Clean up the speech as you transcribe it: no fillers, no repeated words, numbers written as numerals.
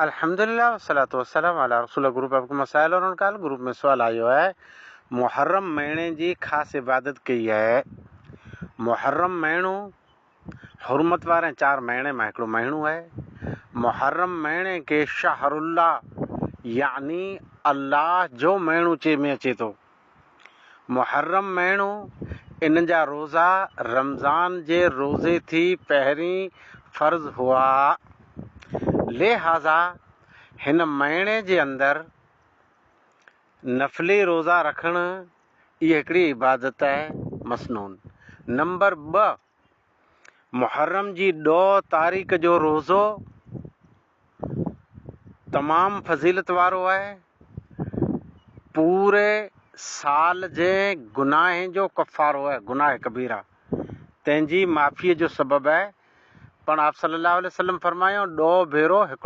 الحمدلله والصلوة والسلام علي رسول الله گروپ آپ مسائل اور ان کا حل گروپ ۾ سوال آيو آهي محرم مهيني جي خاص عبادت ڪئي آهي محرم مهينو حرمت واري چار مهيني مان هڪڙو مهينو آهي محرم مهيني کي شهر الله يعني الله جو مهينو چي ۾ اچي ٿو محرم مهينو ان جا روزا رمضان جي روزي ٿي پهرين فرض هئا. لهٰذا هن مهيني جي اندر نفلي روزا رکڻ اها هڪڙي عبادت آهي مسنون. نمبر 2 محرم جي ڏهه تاريخ جو روزو تمام فضيلت وارو آهي. پوري سال جي گناهن جو ڪفارو آهي، گناهه ڪبيره تنهن جي معافيء جو سبب آهي. پڻ آپ صلي الله عليه وسلم فرمايو، ڏهه ڀيرو هڪڙو.